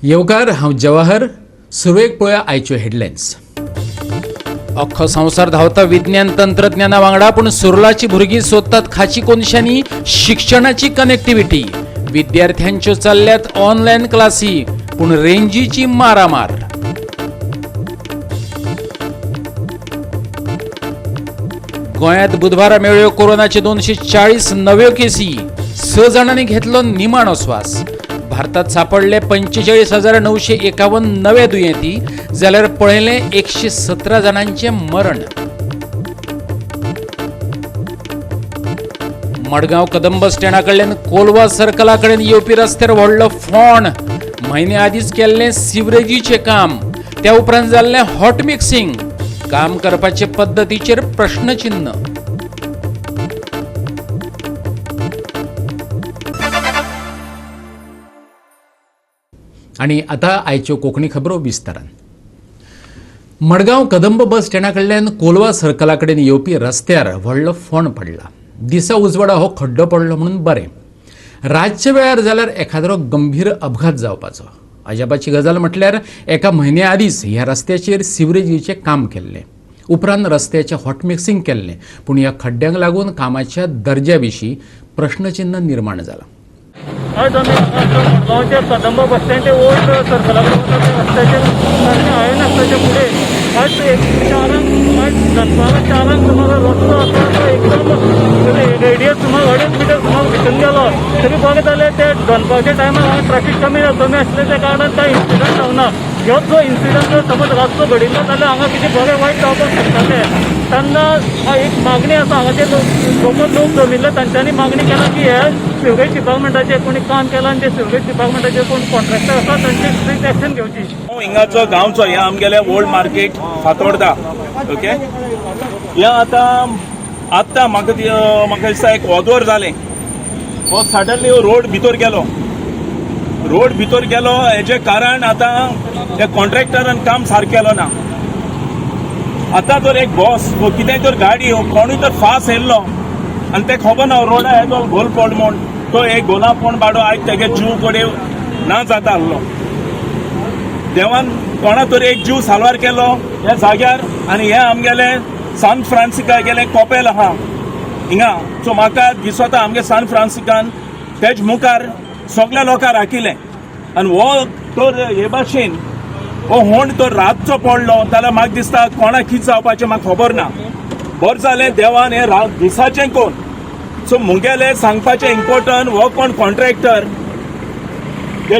येवकार, हांव जवाहर. सुरवेक पळोवया आयच्यो हेडलायन्स. अख्खो संवसार धांवता विज्ञान तंत्रज्ञाना वांगडा, पूण सुर्लाची भुरगीं सोदतात खाची कोनशांनी शिक्षणाची कनेक्टिव्हिटी. विद्यार्थ्यांच्यो चल्ल्यात ऑनलायन क्लासी, पूण रेंजीची मारामार. गोंयांत बुधवारा मेळ्ळ्यो कोरोनाचे 240 नव्यो केसी, 6 जाणांनी घेतलो निमाणो स्वास. भारतात सापडले 45,951 नवे दुयेंती, जाल्यार पळयलें 117 जाणांचें मरण. मडगांव कदंब स्टँडा कडल्यान कोलवा सर्कला कडेन येवपी रस्त्यार व्हडलो फोंड. म्हयने आदींच केल्लें सिवरेजीचें काम, त्या उपरांत जाल्लें हॉट मिक्सिंग. काम करपाचे पद्दतीचेर प्रश्नचिन्ह. आनी आतां आयच्यो कोंकणी खबरो विस्तारान. मडगांव कदंब बस स्टँडा कडल्यान कोलवा सर्कला कडेन येवपी रस्त्यार व्हडलो फोंड पडला. दिसा उजवाडा हो खड्डो पडलो म्हणून बरें, रातच्या वेळार जाल्यार एखाद्रो गंभीर अपघात जावपाचो. अजापाची गजाल म्हटल्यार एका म्हयन्या आदींच ह्या रस्त्याचेर सिवरेजीचें काम केल्लें, उपरांत रस्त्याचें हॉट मिक्सिंग केल्लें, पूण ह्या खड्ड्यांक लागून कामाच्या दर्ज्या विशीं प्रश्नचिन्ह निर्माण जालां. आज आमी मडगांवच्या कदंब बस स्टँड ते ओल्ड सर्कला कडेन वता त्या रस्त्याचेर, सारकें हायवे नाकटाच्या फुडें, आज एक 4 अंक, आज दनपारां 4 अंक सुमार रस्तो आसा तो एकदम रेडियस सुमार 2.5 मिटर सुमार भितर गेलो. तरी बरें जालें, ते दनपारच्या टायमार हांगा ट्रॅफिक कमी कमी आसलें, त्या कारणान कांय इन्सिडंट जावना. ह्योच जो इन्सिडंट जर समज रातचो घडिल्लो जाल्यार हांगा कितें बरें वायट जावपाक शकतालें. तेन्ना एक मागणी आसा, हांगाचे लोक लोकल लोक जमिल्ले, तांच्यांनी मागणी केला की हे सिवरेज डिपार्टमेंटाचेर कोणी काम केलां आनी ते सिवरेज डिपार्टमेंटाचे कोण कॉन्ट्रॅक्टर आसा तांचेर स्ट्रिक्ट एक्शन घेवची. हांव हिंगाचो गांवचो. हे आमगेले ओल्ड मार्केट, फातोर्डा. ओके, हे आतां आत्तां म्हाका दिसता एक वोदोर जालें, हो सडनली रोड भितर गेलो. रोड भितर गेलो हेजें कारण आतां त्या कॉन्ट्रॅक्टरान काम सारकें केलो ना. आतां तर एक बस वो कितें तर गाडी वो कोणूय तर फास्ट येयल्लो आनी ते खबर ना रोडा येदो गोल पड म्हूण, तो एक गोला पोण बाडो आयज तेगे जीव कडेन ना जाता आहलो. देवान कोणा तरी एक जीव साल्वार केलो ह्या जाग्यार. आनी हे आमगेले सान फ्रांसिका गेले कोपेल आहा हिंगा. सो म्हाका दिसता आमगे सान फ्रांसिकान तेज मुखार सगल्या लोकांक राखिलें आनी हो तर हे भाशेन हो होंड तर रातचो पडलो जाल्यार म्हाका दिसता कोणाक कितें जावपाचें म्हाका खबर ना. बरें जालें देवान हे रात दिसाचें कोण. सो मुगेलें सांगपाचें इम्पोर्टंट, हो कोण कॉन्ट्रॅक्टर ते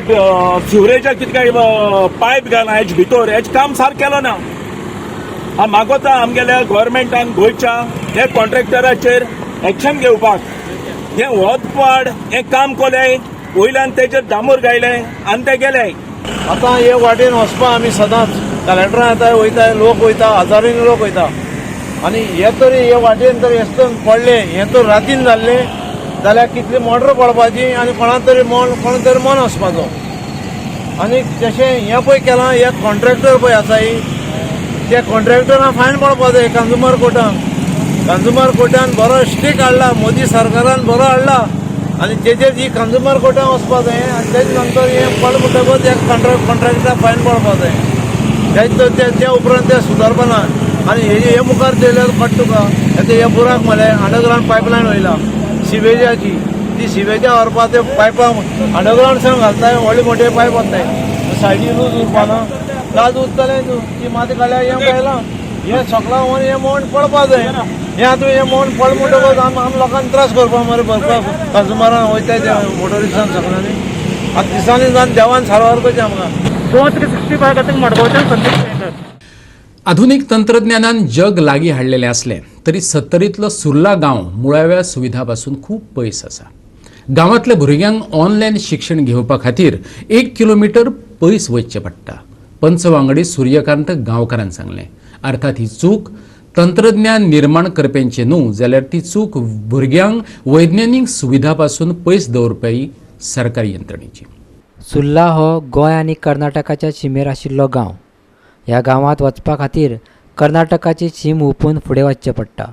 सिवरेजा कितें काय पायप घाला हेज भितर, हेज काम सारकें केलो ना. हांव मागोता आमगेल्या गोवोरमेंटान गोंयच्या हे कॉन्ट्रॅक्टराचेर एक्शन घेवपाक. हें वत पाड हें काम कोलें, वयल्यान तेजेर डांबर घायलें आनी ते गेले. आतां हे वाटेन वचपा आमी सदांच कलेक्टरां येता वयता, लोक वयता, हजारांनी लोक वयता. आनी हे तरी हे वाटेन तर येसतून पडले, हें तर रातीन जाल्लें जाल्यार कितली मोटर पडपाची आनी कोणा तरी मन, कोणा तरी मन वचपाचो. आनी जशें हें पळय केलां, हे कॉन्ट्रॅक्टर पळय आसा त्या कॉन्ट्रॅक्टरां फायन पडपा जाय. कंज्युमर कोर्टान, कंज्युमर कोर्टान बरो स्ट्रीक हाडला, मोदी सरकारान बरो हाडला आनी तेजेर ही कंज्युमर कोर्टान वचपा जाय आनी तेजे नंतर हें पडलें म्हणटकच त्या कॉन्ट्रॅक्टराक फायन पडपा जाय. तेजे त्या उपरांत ते सुदारपा ना. आनी हे मुखार दिल्यार कळटा तुका, आतां हे बुराक मरे अंडरग्रावंड पायपलायन वयला सिवेजाची. ती सिवेजा व्हरपा ते पायपां अंडरग्रावंड घालताय, व्हडले मोठे पायप वताय, सायडीन लूज उरपा ना. लाज उरतलें न्हू, ती माती काडल्यार हें पळयलां, हें सगळां हें मोड पडपा जाय. हें आतां हें मोड पड म्हणटकच आम लोकांक त्रास करपा मरे भरपाक, कंज्युमरां वयताय ते मोटरिस्टान सगळ्यांनी. आतां दिसांनी जावन देवान सारवार करचें आमकां. गोवा 365 खातीर मडगांवच्यान संदीप गोंयकर. आधुनीक तंत्रज्ञानान जग लागीं हाडलेलें आसलें तरी सत्तरींतलो सुर्ला गांव मुळाव्या सुविधा पासून खूब पयस आसा. गांवांतल्या भुरग्यांक ऑनलायन शिक्षण घेवपा खातीर 1 किलोमिटर पयस वचचें पडटा, पंच वांगडी सूर्यकांत गांवकारान सांगलें. अर्थात ही चूक तंत्रज्ञान निर्माण करप्यांची न्हू, जाल्यार ती चूक भुरग्यांक वैज्ञानीक सुविधा पासून पयस दवरपी सरकारी यंत्रणेची. सुर्ला हो गोंय आनी कर्नाटकाच्या शिमेर आशिल्लो गांव. ह्या गांवांत वचपा खातीर कर्नाटकाची शीम हुपून फुडें वचचें पडटा.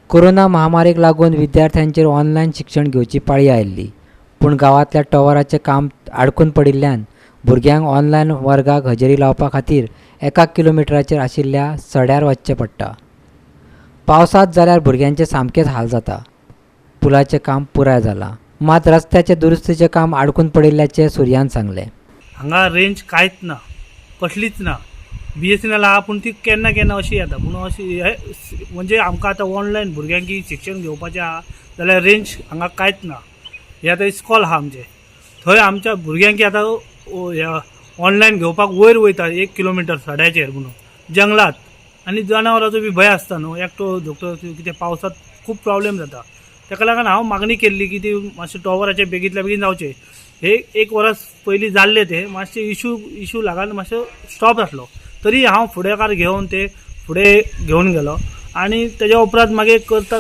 कोरोना महामारीक लागून विद्यार्थ्यांचेर ऑनलायन शिक्षण घेवची पाळी आयिल्ली, पूण गांवांतल्या टॉवराचें काम आडकून पडिल्ल्यान भुरग्यांक ऑनलायन वर्गाक हजेरी लावपा खातीर 1 किलोमिटराचेर आशिल्ल्या सड्यार वचचें पडटा. पावसांत जाल्यार भुरग्यांचे सामकेच हाल जाता. पुलाचें काम पुराय जालां, मात रस्त्याचे दुरुस्तीचें काम आडकून पडिल्ल्याचें सुर्यान सांगलें. हांगा रेंज कांयच ना, कसलीच ना. BSNL आहा पूण ती केन्ना केन्ना अशी येता, पूण अशी म्हणजे आमकां आतां ऑनलायन भुरग्यांक शिक्षण घेवपाचें आहा जाल्यार रेंज हांगा कांयच ना. हे आतां इस्कॉल आहा आमचें, थंय आमच्या भुरग्यांक आतां ऑनलायन घेवपाक वयर वयता 1 किलोमिटर सड्याचेर म्हणून जंगलात, आनी जनावरांचो बी भंय आसता न्हू, एकटो धोकटो कितें पावसांत खूब प्रॉब्लेम जाता. ताका लागून हांव मागणी केल्ली की ती मातशें टॉवराचे बेगींतल्या बेगीन जावचें. हे 1 वरस पयलीं जाल्लें तें मातशें इशू लागून मातसो स्टॉप आसलो, तरी हांव फुडाकार घेवन ते फुडें घेवन गेलो. आनी तेज्या उपरांत मागीर करता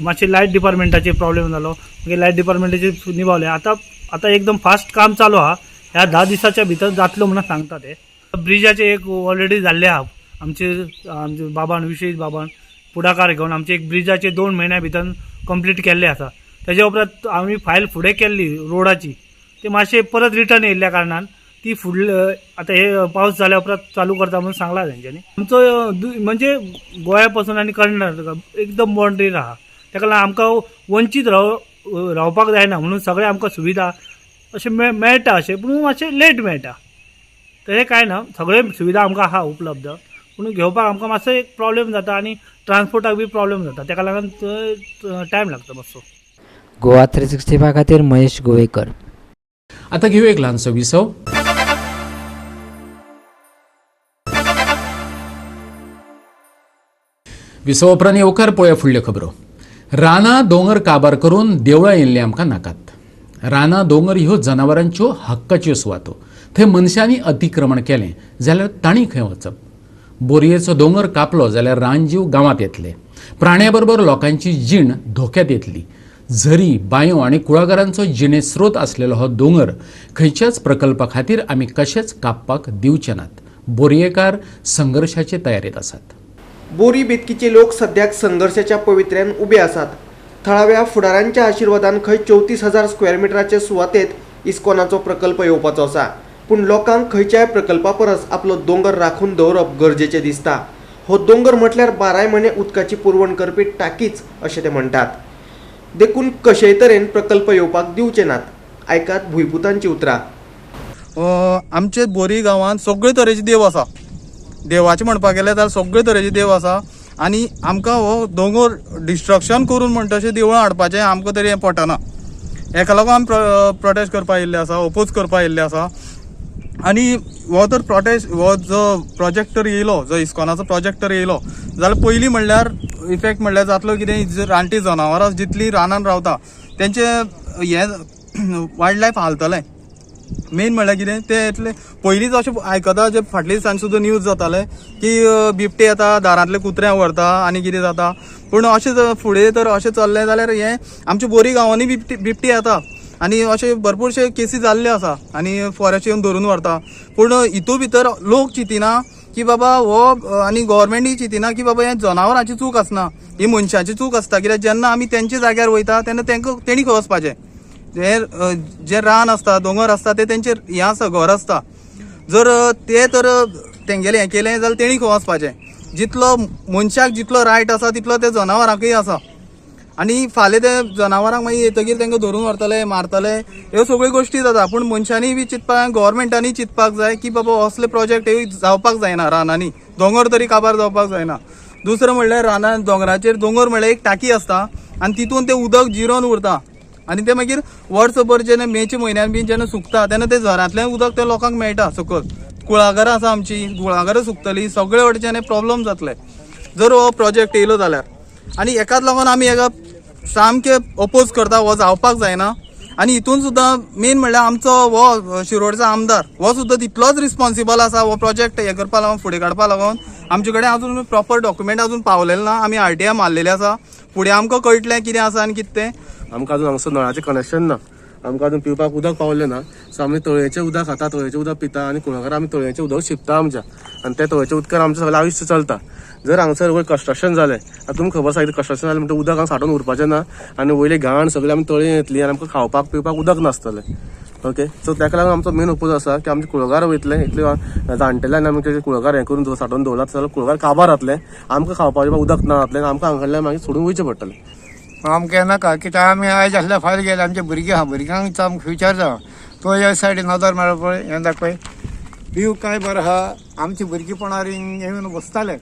मातशें लायट डिपार्टमेंटाचे प्रॉब्लेम जालो, मागीर लायट डिपार्टमेंटाचे निभावले. आतां आतां एकदम फास्ट काम चालू आहा, ह्या 10 दिसाच्या भितर जातलो म्हणून सांगता ते. ब्रिजाचे एक ऑलरेडी जाल्ले आहा, आमचे आमचे बाबान विशेश बाबान फुडाकार घेवन आमचे एक ब्रिजाचे 2 म्हयन्या भितर कंप्लीट केल्ले आसा. तेज्या उपरांत आमी फायल फुडें केल्ली रोडाची, ती मातशें परत रिटर्न येयल्ल्या कारणान ती फुडले आतां हे पावस जाल्या उपरांत चालू करता म्हणून सांगलां तेंच्यांनी. आमचो म्हणजे गोंया पासून आनी कर्नाटक एकदम बाउंड्रीर आहा, ताका लागून आमकां वंचीत रावपाक जायना म्हणून सगळें आमकां सुविधा अशें मेळटा अशें, पूण मातशें लेट मेळटा. तशें कांय ना, सगळे सुविधा आमकां आहा उपलब्ध, पूण घेवपाक आमकां मातसो एक प्रॉब्लेम जाता आनी ट्रान्सपोर्टाक बी प्रॉब्लेम जाता, ताका लागून टायम लागता मातसो. गोवा 365 खातीर महेश गोवेकर. आता घेऊ एक ल्हानसो विसव. विसव उपरांत येवकार पळोवया फुडल्यो खबरो. रानां दोंगर काबार करून देवळां येयल्लीं आमकां नाकात. रानां दोंगर ह्यो जनावरांच्यो हक्काच्यो सुवातो, थंय मनशांनी अतिक्रमण केलें जाल्यार तांणी खंय वचप? बोरयेचो दोंगर कापलो जाल्यार रानजीव गांवांत येतले, प्राण्या बरोबर लोकांची जीण धोक्यात येतली. झरी, बांयो आनी कुळागरांचो जिणे स्रोत आसलेलो हो दोंगर खंयच्याच प्रकल्पा खातीर आमी कशेंच कापपाक दिवचे नात. बोरयेकार संघर्शाचे तयारेंत आसात. बोरी बेतकीचे लोक सद्याक संघर्षाच्या पवित्र्यान उबे आसात. थळाव्या फुडारांच्या आशिर्वादान खंय 34,000 स्क्वेअर मिटराचे सुवातेत इस्कॉनाचो प्रकल्प येवपाचो आसा, पूण लोकांक खंयच्याय प्रकल्पा परस आपलो दोंगर राखून दवरप गरजेचें दिसता. हो दोंगर म्हटल्यार 12 म्हयने उदकाची पुरवण करपी टाकीच अशें ते म्हणटात, देखून कशेय तरेन प्रकल्प येवपाक दिवचे नात. आयकात भुंयपुतांची उतरां. आमचे बोरी गांवांत सगळे तरेचे देव आसा. देवाचे म्हणपाक गेले जाल्यार सगळे तरेचे देव आसा आनी आमकां हो दोंगर डिस्ट्रक्शन करून म्हणटा अशें देवळां हाडपाचें आमकां तरी हें पटना. हेका लागून आमी प्रोटेस्ट करपाक येयल्ले आसा, ओपोज करपाक येयल्ले आसा. आनी हो तर प्रोटेस्ट, हो जो प्रोजेक्ट तर येयलो, जो इस्कॉनाचो प्रोजेक्ट तर येयलो जाल्यार पयलीं म्हणल्यार इफेक्ट म्हणल्यार जातलो कितें, रानटी जनावरां जितलीं रानान रावता तेंचे हें वायल्ड लायफ हालतलें. मेन म्हणल्यार कितें ते येतले पयलींच अशें आयकता, जे फाटल्या दिसांनी सुद्दां न्यूज जाताले की बिबटे येता, दारांतले कुत्र्यांक व्हरता आनी कितें जाता. पूण अशें फुडें तर अशें चल्लें जाल्यार हें आमच्या बोरी गांवांनी बिबटे येता आनी अशे भरपूरशे केसी जाल्ले आसा आनी फॉरेस्ट येवन धरून व्हरता. पूण हितू भितर लोक चिंतिना की बाबा हो, आनी गव्हर्मेंटूय चिंतिना की बाबा हें जनावरांची चूक आसना, ही मनशाची चूक आसता. कित्याक जेन्ना आमी तेंच्या जाग्यार वयता तेन्ना तेंकां तेणी खंय वचपाचें, हे जे रान आसता, दोंगर आसता, ते तेंचेर हें आसता, घर आसता. जर ते तर तेंगेलें हें केलें जाल्यार तेणी खंय वचपाचें. जितलो मनशाक जितलो रायट आसा तितलो ते जनावरांकूय आसा. आनी फाल्यां ते जनावरांक मागीर येतगीर तेंकां धरून व्हरतले, मारतले, ह्यो सगळ्यो गोश्टी जाता. पूण मनशांनी बी चिंतपाक, गव्हर्मेंटांनी चिंतपाक जाय की बाबा असले प्रोजेक्ट हे जावपाक जायना. रानांनी दोंगर तरी काबार जावपाक जायना. दुसरें म्हणल्यार रानान दोंगराचेर, दोंगर म्हणल्यार एक टाकी आसता आनी तितून तें उदक जिरोन उरता आनी ते मागीर वर्सभर जेन्ना मेच्या म्हयन्यान बी जेन्ना सुकता तेन्ना ते झरांतल्यान उदक ते लोकांक मेळटा. सकयल कुळागरां आसा आमची, कुळागरां सुकतली, सगळे वटेच्यान प्रॉब्लम जातले जर हो प्रोजेक्ट येयलो जाल्यार. आनी एकाच लागून आमी हेका सामके ओपोज करता, हो जावपाक जायना. आनी हितून सुद्दां मेन म्हणल्यार आमचो हो शिरोडचो आमदार हो सुद्दां तितलोच रिस्पॉन्सिबल आसा हो प्रोजेक्ट हे करपा लागून, फुडें काडपा लागून. आमचे कडेन अजून प्रॉपर डॉक्युमेंट अजून पावलेलें ना, आमी RTI मारलेले आसा. फुडें आमकां कळटलें कितें आसा आनी कितें तें. आमकां अजून हांगसर नळाचें कनेक्शन ना, आमकां अजून पिवपाक उदक पावलें ना. सो आमी तळयेचें उदक खाता, तळयेचें उदक पिता आनी कुळागरां आमी तळयेचें उदक शिंपता आमच्या, आनी त्या तळयेच्या उदकान आमचें सगळें आयुश्य चलता. जर हांगसर वयर कन्स्ट्रक्शन जालें, आतां तुमकां खबर आसा कितें कन्स्ट्रक्शन जालें म्हणटकीर उदक हांगा सांठोवन उरपाचें ना आनी वयली घाण सगळी आमी तळयेन येतली आनी आमकां खावपाक पिवपाक उदक नासतलें. ओके, सो ताका लागून आमचो मेन ओपोज आसा की आमचे कुळगार वयतले, इतले जाणटेल्यान आमी कुळगार हें करून सांठोवन दवरलात जाल्यार कुळगार काबार जातले, आमकां खावपाचें उदक ना जातलें, आमकां हांगा मागीर सोडून वयचें पडटलें. आमकां नाका कित्याक आमी आयज आसल्यार फाल्यां गेले, आमचे भुरगीं आहा, भुरग्यांक आमकां फ्युचर जावं. तो ह्या सायडीन नदर मारप पळय, हें दाखय व्यू काय बरो आहा. आमची भुरगेपणार येवन बसताले.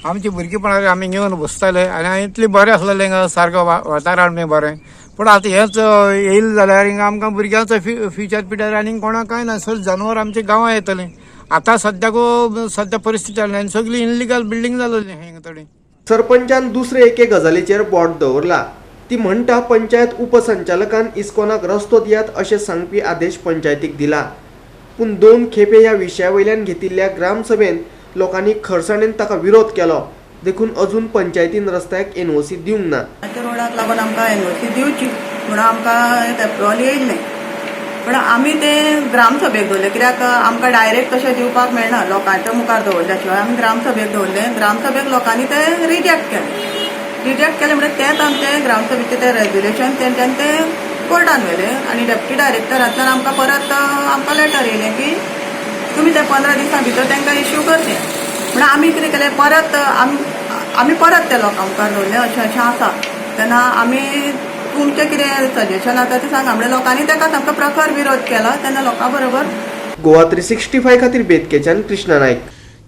आमची भुरगेपणार आमी येवन बसताले आनी इतलें बरें आसलेलें हिंगा सारको वातावरण बी बरें. पूण आतां हेंच येयलें जाल्यार हिंगा आमकां भुरग्यांचो फ्युचर पिड्यार आनी कोणाक कांय ना. सर जानवर आमच्या गांवां येतलें. आतां सद्याक सद्या परिस्थिती जाली आनी सगळी इनलिगल बिल्डींग जालेली हिंगा थोडी. सरपंचान दुसरे एके गजालीचेर बोट दवरला. ती म्हणटा पंचायत उपसंचालकान इस्कॉनाक रस्तो दियात अशें सांगपी आदेश पंचायतीक दिला. पूण 2 खेपे ह्या विशया वयल्यान घेतिल्ल्या ग्रामसभेन लोकांनी खरसाणेन ताका विरोध केलो. देखून अजून पंचायतीन रस्त्याक एनओसी दिवंक ना. रोडाक लागून आमकां एनओसी दिवची म्हणून आमकां एप्रुवल येयल्लें, पण आमी ते ग्रामसभेक दवरले कित्याक आमकां डायरेक्ट तशें दिवपाक मेळना, लोकांच्या मुखार दवरल्या शिवाय आमी ग्रामसभेक दवरले. ग्रामसभेक लोकांनी ते रिजेक्ट केले. रिजेक्ट केलें म्हणल्यार तेंच आमचें ग्रामसभेचें तें रेजोल्युशन तेंच्यांनी तें कोर्टान व्हेलें आनी डेप्युटी डायरेक्टरांतल्यान आमकां परत आमकां लेटर येयलें की तुमी ते 15 दिसां भितर तांकां इश्यू करचें. म्हणून आमी कितें केलें, परत आमी परत ते लोकां मुखार दवरलें अशें अशें आसा, तेन्ना आमी तुमचें कितें सजेशन आसा तें सांगा. म्हणल्यार लोकांनी ताका सामको प्रखर विरोध केला तेन्ना लोकां बरोबर. गोवा 365 खातीर बेतकेच्यान कृष्णा नायक.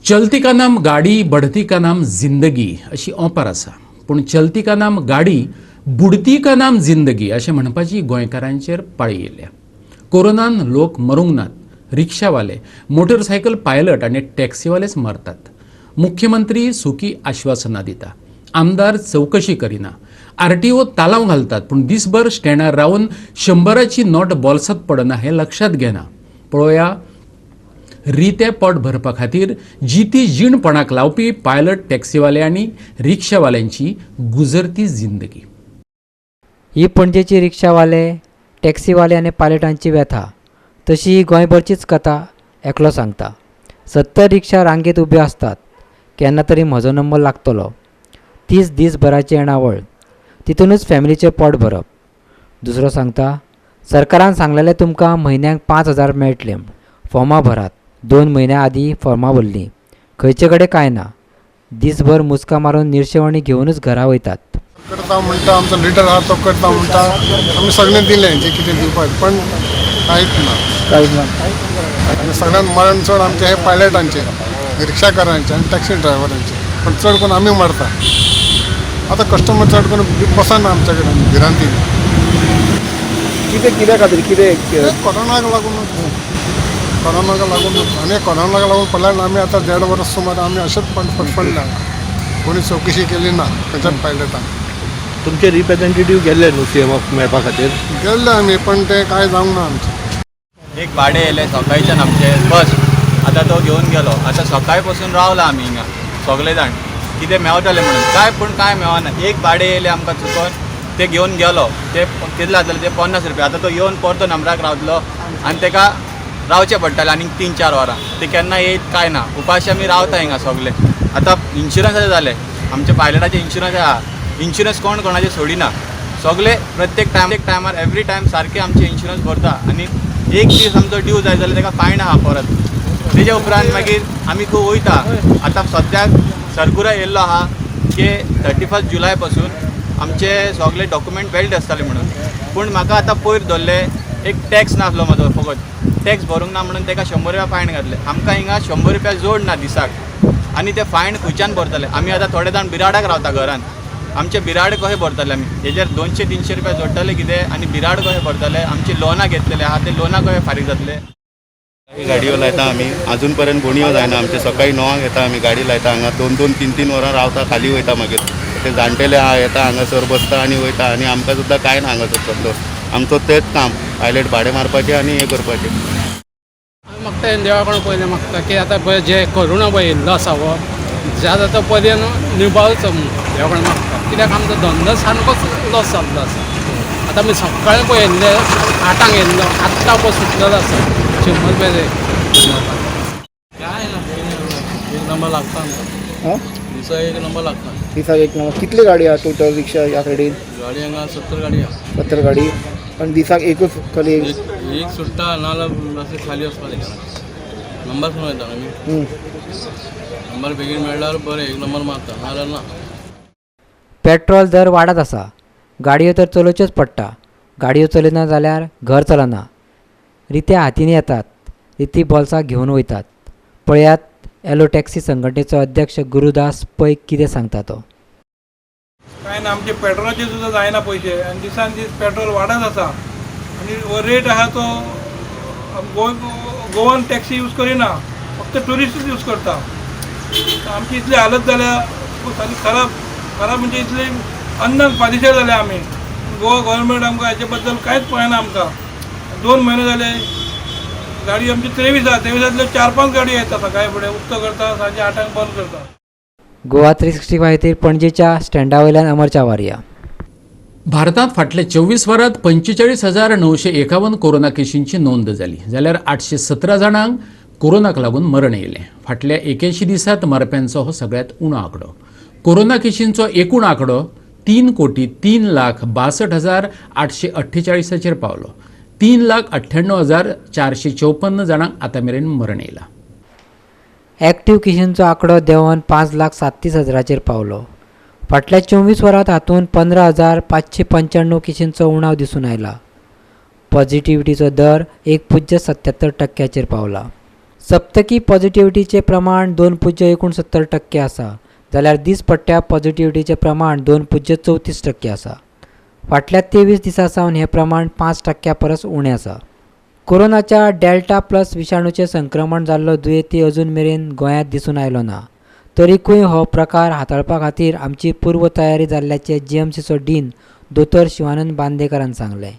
चलती का नाम गाडी बढती का नाम जिंदगी अशी ओपार आसा, पूण चलती का नाम गाडी बुडती का नाम जिंदगी अशें म्हणपाची गोंयकारांचेर पाळी येयल्या. कोरोनान लोक मरूंक नात, रिक्षावाले, मोटरसायकल पायलट आनी टॅक्सीवालेच मरतात. मुख्यमंत्री सुकी आश्वासनां दिता, आमदार चवकशी करिना, आरटीओ तालांव घालतात, पूण दिसभर स्टँडार रावन 100ची नोट बोल्सांत पडना हें लक्षांत घेना. पळोवया रितें पोट भरपा खातीर जिती जीणपणाक लावपी पायलट, टॅक्सीवाले आनी रिक्षावाल्यांची गुजरती जिंदगी. ही पणजेची रिक्षावाले, टॅक्सीवाले आनी पायलटांची व्यथा. तशी ही गोंयभरचीच कथा एकलो सांगता. 70 रिक्षा रांगेत उब्यो आसतात, केन्ना तरी म्हजो नंबर लागतलो. तीच दीसभराची येणावळ, तितूनच फॅमिलीचें पोट भरप. दुसरो सांगता, सरकारान सांगलेलें तुमकां म्हयन्याक 5,000 मेळटले, फॉर्मां भरात. 2 म्हयन्या आदीं फॉर्मां भरलीं, खंयचे कडेन कांय ना. दीसभर मुस्कां मारून निर्शेवणी घेवनच घरा वयतात. करता म्हणटा आमचो लिडर आहा तो करता म्हणटा, आमी सगळें दिलें जें कितें दिवपाक, पण कांयच ना, कांयच ना. आनी सगळ्यांत मरण चड आमचे हे पायलटांचे, रिक्षाकारांचे आनी टॅक्सी ड्रायव्हरांचे, पण चड करून आमी मरता. आतां कस्टमर चड करून बसना आमच्या कडेन भिरांतीन. कितें कित्या खातीर कितें? कोरोनाक लागून, कोरोनाक लागून. आनी कोरोनाक लागून पडल्यार आमी आतां 1.5 वर्स सुमार आमी अशेंच पडल्या, कोणी चवकशी केली ना खंयच्याच पायलटान. तुमचे रिप्रेझेंटेटिव्ह गेल्ले न्हू सीएमाक मेळपा खातीर? गेल्ले आमी, पण ते कांय जावंक ना आमचें. एक भाडें येयलें सकाळच्यान आमचें बस, आतां तो घेवन गेलो. आतां सकाळ पासून रावला आमी हिंगा सगळे जाण, कितें मेवतलें म्हणून, कांय पूण कांय मेळना. एक भाडें येयलें आमकां चुकोन, ते घेवन गेलो. ते कितले जातले ते 50 रुपया. आतां तो येवन परतो नंबराक रावतलो आनी तेका रावचें पडटलें आनीक 3-4 वरां. ते केन्ना येयत कांय ना. उपाशी आमी रावता हिंगा सगळे. आतां इन्शुरंसाचें जालें, आमच्या पायलटाचें इन्शुरंस आहा. इन्शुरंस कोण कोणाचें सोडिना, सगळे प्रत्येक टायमार एवरी टायम सारके आमचे इन्शुरंस भरता. आनी एक दीस आमचो ड्यू जाय जाल्यार ताका फायन आहा परत. तेज्या उपरांत मागीर आमी खूब वयता. आतां सद्याक सरकुरा येयल्लो आहा की 31 जुलय पासून आमचे सगळे डॉक्युमेंट वॅल्ड आसताले म्हणून. पूण म्हाका आतां पयर धरले, एक टॅक्स नासलो म्हाजो, फकत टॅक्स भरूंक ना म्हणून ताका 100 रुपया फायन घातले. आमकां हिंगा 100 रुपया जोड ना दिसाक, आनी ते फायन खंयच्यान भरतले आमी? आतां थोडे जाण बिराडाक रावता घरान, आमचे बिराड कशें भरतले आमी? हेजेर 200-300 रुपया जोडटले कितें, आनी बिराड कशें भरतले? आमची लोनां घेतलेले आहा ते लोनां कशें फारीक जातले? गाडयो लायता आमी, अजून पर्यंत गोणयो जायना आमचे. सकाळी 9 येता आमी, गाडी लायता हांगा, 2-2, 3-3 वरां रावता, खाली वयता. मागीर ते जाणटेले आहा येता हांगासर बसता आनी वयता. आनी आमकां सुद्दां कांय ना हांगासर धंदो, आमचो तेंच काम, पायलट भाडें मारपाचें आनी हें करपाचें. हांवें मागता देवा कडेन पयलें मागता की आतां पळय जे कोरोना पळय येयल्लो आसा हो ज्या जाता पर्यंत निभावचो म्हणून देवा कडेन मागता. कित्याक आमचो धंदो सामकोच लॉस जाल्लो आसा. आतां आमी सकाळीं पळय येयल्ले, 8 येयल्लो, आत्तां पळय सुटलेलो आसा 100 रुपया. काय ना, एक नंबर लागता आमकां. दिसा एक नंबर लागता. दिसाक एक नंबर. कितले गाडी आहा टोटल रिक्षा ह्या सायडीन? गाडी हांगा 70 गाडी आहा. 70 गाडी. पण दिसाक एकूच खाली? एक सुट्टा, नाजाल्यार अशें खाली वचपा जाय. नंबर सुद्दां येता आमी. नंबर बेगीन मेळ्ळ्यार बरें, एक नंबर मारता, नाजाल्यार ना. पेट्रोल दर वाडत आसा. गाडयो तर चलोवच्योच पडटा. गाडयो चलयना जाल्यार घर चलना. रित्या हातीन येतात, रिती बोल्सां घेवन वयतात. पळयात येलो टॅक्सी संघटनेचो अध्यक्ष गुरुदास पै कितें सांगता तो. कांय ना, आमचे पेट्रोलाचे सुद्दां जायना पयशे आनी दिसान दीस पेट्रोल वाडत आसा आनी हो रेट आहा तो गोवन टॅक्सी यूज करिना, फक्त ट्युरिस्टूच यूज करता. आमची इतली हालत जाल्या सामकी खराब खराब, म्हणजे इतली अन्नाक पादिशेर जाल्या आमी. गोवा गव्हर्मेंट आमकां हाचे बद्दल कांयच पळयना. आमकां 2 म्हयने जाले गाडी आमची 23 आहा, 23तांतल्यो 4-5 गाडी येता. सकाळी फुडें उक्तो करता, सांजे 8ांक बंद करता. गोवा 365 खातीर पणजेच्या स्टँडा वयल्यान अमर चावारिया. भारतांत फाटल्या 24 वरांत 45,951 कोरोना केशींची नोंद जाली, जाल्यार 817 जाणांक कोरोनाक लागून मरण येयलें. फाटल्या 81 दिसांत मरप्यांचो हो सगळ्यांत उणो आंकडो. कोरोना केशींचो एकूण आंकडो 3,03,62,848 पावलो. 3,98,454 जाणांक आतां मेरेन मरण येयलां. ॲक्टिव्ह केशींचो आंकडो देंवन 5,37,000 पावलो. फाटल्या 24 वरांत हातूंत 15,595 केशींचो उणाव दिसून आयला. पॉझिटिव्हिटीचो दर 1.77% पावला. सप्तकी पॉझिटिव्हिटीचें प्रमाण 2.69% आसा, जाल्यार दीसपट्ट्या पॉझिटिव्हिटीचें प्रमाण 2.34% आसा. फाटल्या 23 दिसां सावन हें प्रमाण 5% परस उणें आसा. कोरोनाच्या डेल्टा प्लस विशाणूचें संक्रमण जाल्लो दुयेंती अजून मेरेन गोंयांत दिसून आयलो ना. तरीकूय हो प्रकार हाताळपा खातीर आमची पूर्वतयारी जाल्ल्याचें जीएमसीचो डीन दोतोर शिवानंद बांदेकरान सांगलें.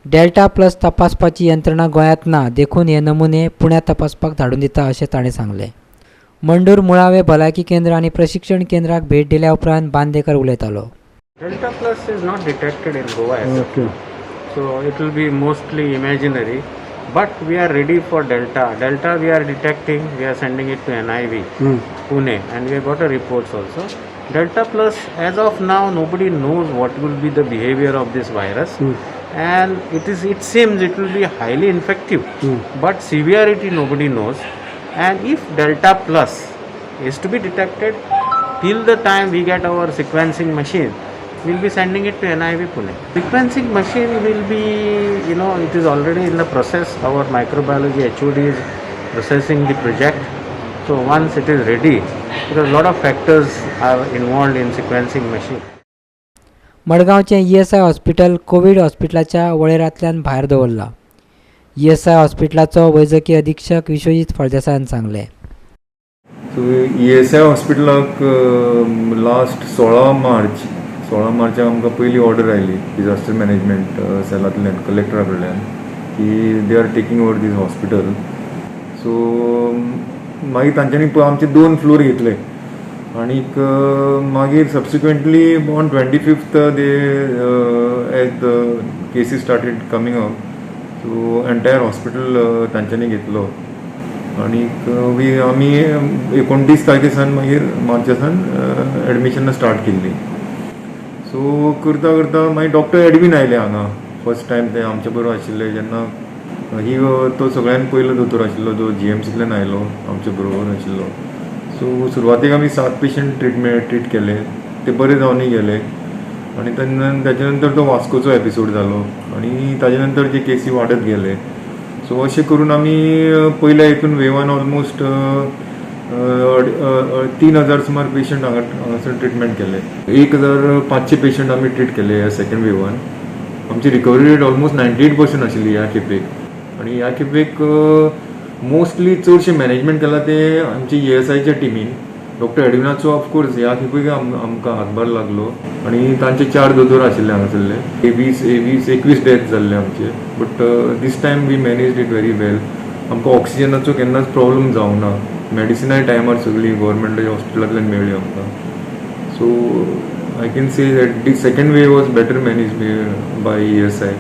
डेल्टा प्लस तपासपाची यंत्रणा गोंयांत ना, देखून हे नमुने पुण्यात तपासपाक धाडून दिता अशें ताणें सांगलें. मंडूर मुळावें भलायकी केंद्र आनी प्रशिक्षण केंद्राक भेट दिल्या उपरांत बांदेकर उलयतालो. Delta plus is not detected in Goa as of now. So it will be mostly imaginary, but we are ready for Delta. Delta we are detecting, we are sending it to NIV, Pune, and we have got a reports also. Delta plus, as of now, nobody knows what will be the behavior of this virus, and it seems it will be highly infective, but severity nobody knows. And if Delta plus is to be detected, till the time we get our sequencing machine, we'll be sending it to NIV Pune. Sequencing machine will be, it is already in the process. Our microbiology HOD is processing the project. So once it is ready, because a lot of factors are involved in sequencing machine. मडगांवचें ESI hospital Covid हॉस्पिटलाच्या वळेरांतल्यान भायर दवरला. ESI हॉस्पिटलाचो वैजकी अधीक्षक विश्वजीत फळदेसायान सांगलें. So ESI हॉस्पिटलाक last 16 मार्चाक आमकां पयली order आयली डिजास्टर मॅनेजमेंट सेलांतल्यान, कलेक्टरा कडल्यान, की they are taking over this hospital. So मागीर तांच्यांनी आमचे 2 फ्लोर घेतले आनीक मागीर subsequently on 25th they as the cases started coming up, so entire hospital तांच्यांनी घेतलो आनीक आमी 29 तारखे सावन मागीर मार्चा सावन एडमिशनां स्टार्ट केल्ली. सो करता करता मागीर डॉक्टर एडवीन आयले हांगा फर्स्ट टायम, ते आमच्या बरोबर आशिल्ले जेन्ना ही तो सगळ्यान पयलो दोतोर आशिल्लो जो जीएमसींतल्यान आयलो, आमच्या बरोबर आशिल्लो. सो सुरवातेक आमी 7 पेशंट ट्रीट केले, ते बरे जावनूय गेले. आनी ताच्या नंतर तो वास्कोचो एपिसोड जालो आनी ताच्या नंतर जे केसी वाडत गेले. सो अशें करून आमी पयल्या हितून वेवान ऑलमोस्ट 3,000 सुमार पेशंट हांगासर ट्रिटमेंट केले. 1,500 पेशंट आमी ट्रीट केले ह्या सेकंड वेवान. आमची रिकवरी रेट ऑलमोस्ट 98% आशिल्ली ह्या खेपेक. आनी ह्या खेपेक मोस्टली चडशें मॅनेजमेंट केलां तें आमचे ESIच्या टिमीन. डॉक्टर एडविनाचो ऑफकोर्स ह्या खेपेक आमकां हातभार लागलो आनी तांचे 4 दोतोर आशिल्ले हांगासरले. 21 डेथ जाल्ले आमचे, but this time we manage it very well. आमकां ऑक्सिजनाचो केन्नाच प्रॉब्लम जावंक ना, मेडिसिनाय टायमार सगळीं गव्हर्मेंटाच्या हॉस्पिटलांतल्यान मेळ्ळी आमकां. So I can say that the second wave was better manage by ESI.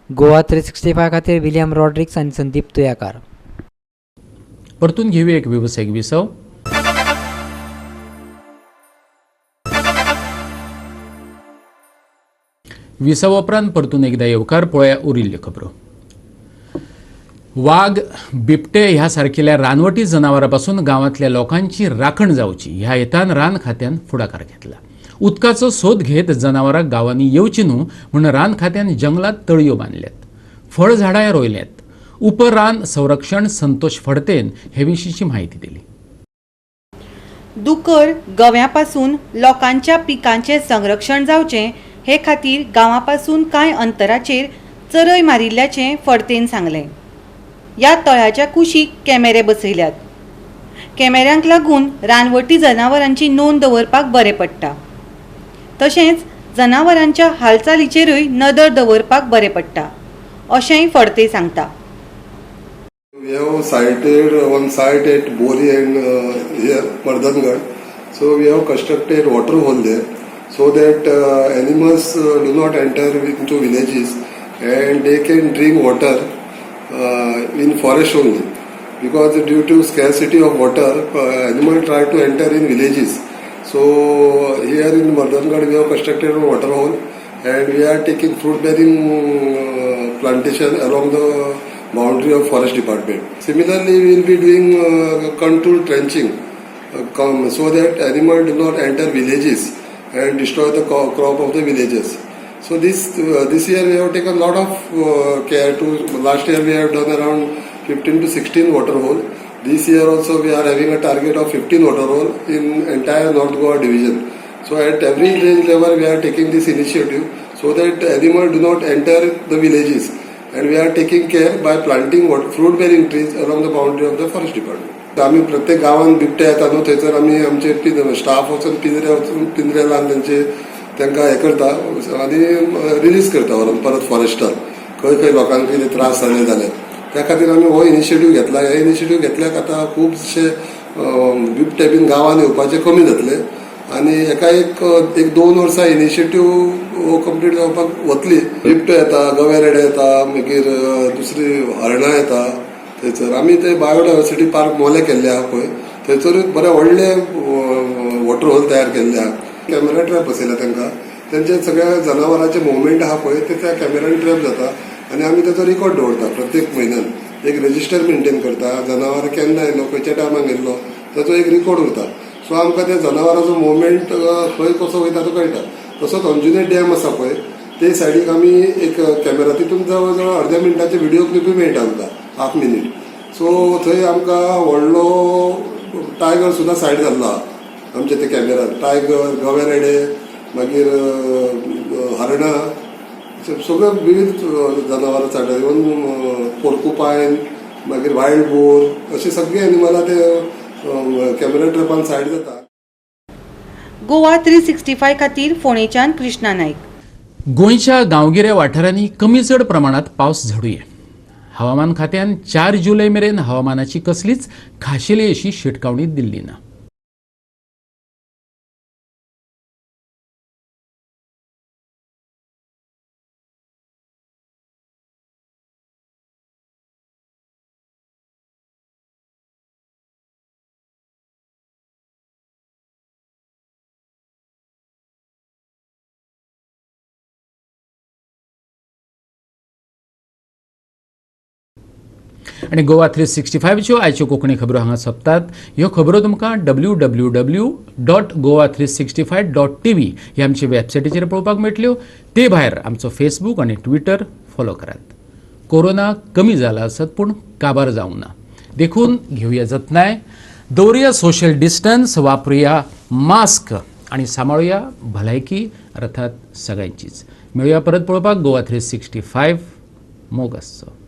Goa 365 खातीर विलियम रॉड्रिक्स आनी संदीप तुयाकार. परतून घेऊया एक वेवसायीक विसव. विसवा उपरांत परतून एकदा येवकार. पळोवया उरिल्ल्यो खबरो. वाग, बिबटे ह्या सारकिल्या रानवटी जनावरां पासून गांवांतल्या लोकांची राखण जावची ह्या हेतान रान खात्यान फुडाकार घेतला. उदकाचो सोद घेत जनावरां गांवांनी येवची न्हू म्हूण रान खात्यान जंगलात तळयो बांदल्यात, फळझाडां रोयल्यात. उपरान संरक्षण संतोष फडतेन हे विशींची म्हायती दिली. दुकर गव्यापासून लोकांच्या पिकांचें संरक्षण जावचें हे खातीर गांवापासून कांय अंतराचेर चरय मारिल्ल्याचें फडतेन सांगलें. ह्या तळ्याच्या कुशीक कॅमेरे बसयल्यात. कॅमेऱ्यांक लागून रानवटी जनावरांची नोंद दवरपाक बरें पडटा, तशेंच जनावरांच्या हालचालीचेरूय नदर दवरपाक बरें पडटा अशेंय फडते सांगता. We have sighted one site at Bori and here Mardangad. So we have constructed water hole there so that animals do not enter into villages and they can drink water in forest only. Because due to scarcity of water, animals try to enter in villages. So here in Mardangad we have constructed a water hole and we are taking fruit bearing plantation along the boundary of forest department. Similarly, we will be doing contour trenching so that animals do not enter villages and destroy the crop of the villages. So this year we have taken a lot of care to. Last year we have done around 15 to 16 water hole. This year also we are having a target of 15 water hole in entire North Goa division. So at every range level we are taking this initiative so that animals do not enter the villages. And we are taking care by planting fruit bearing trees along the boundary of the forest department. आमी प्रत्येक गांवांत बिबटे येता न्हू, थंयसर आमी आमचे staff वचून पिंजरे वचून पिंजरे लावन तेंचे तांकां हें करता आनी रिलीज करता व्हरोन परत फॉरेस्टान. खंय खंय लोकांक कितें त्रास जाले जाल्यार त्या खातीर आमी हो इनिशिएटीव घेतला. हे इनिशिएटीव घेतल्याक आतां खुबशे बिबटे बीन गांवांत येवपाचे कमी जातले आनी एका एक एक दोन वर्सां इनिशिएटीव हो कंप्लीट जावपाक वतली. बिबटो येता, गवे रेडे येता, मागीर दुसरी हरणां येता. थंयसर आमी ते बायोडायवर्सिटी पार्क मोले केल्ले आहा पळय, थंयसरूय बरे व्हडले वॉटर होल तयार केल्ले आहा. कॅमेरा ट्रॅप बसयला तांकां, तेंचे सगळ्या जनावरांचे मुवमेंट आहा पळय ते त्या कॅमेरान ट्रॅप जाता आनी आमी ताचो रिकॉर्ड दवरता. प्रत्येक म्हयन्यान एक रजिस्टर मेंटेन करता, जनावर केन्ना येयलो, खंयच्या टायमाक येयलो ताचो एक रिकॉर्ड उरता. सो आमकां त्या जनावरांचो मुवमेंट खंय कसो वयता तो कळटा. तसोच अंजुने डॅम आसा पळय ते सायडीक आमी एक कॅमेरा, तितून जवळ जवळ अर्द्या मिनटाचे व्हिडिओ क्लिपूय मेळटा आमकां, हाफ मिनीट. सो थंय आमकां व्हडलो टायगर सुद्दां सायड जाल्लो आहा आमच्या त्या कॅमेरार. टायगर, गवे रेडे, मागीर हरणां, सगळे विविध जनावरां सायड, इवन पोर्कुपायन, मागीर वायल्ड बोर, अशे सगळे एनिमलां ते कॅमेरा ट्रॅपान सायड जाता. गोवा 365 खातीर फोंडेच्यान कृष्णा नाईक. गोंयच्या गांवगिऱ्या वाठारांनी कमी चड प्रमाणात पावस झडुये. हवामान खात्यान 4 जुलय मेरेन हवामानाची कसलीच खाशेली अशी शिटकावणी दिल्ली ना. आनी गोवा 365च्यो आयच्यो कोंकणी खबरो हांगा सोंपतात. ह्यो खबरो तुमकां www.goa365.tv ह्या आमच्या वेबसायटीचेर पळोवपाक मेळटल्यो. ते भायर आमचो फेसबूक आनी ट्विटर फॉलो करात. कोरोना कमी जाला आसत पूण काबार जावंक ना, देखून घेवया जतनाय, दवरुया सोशल डिस्टन्स, वापरुया मास्क आनी सांबाळुया भलायकी अर्थात सगळ्यांचीच. मेळुया परत पळोवपाक गोवा 365. मोग आसचो.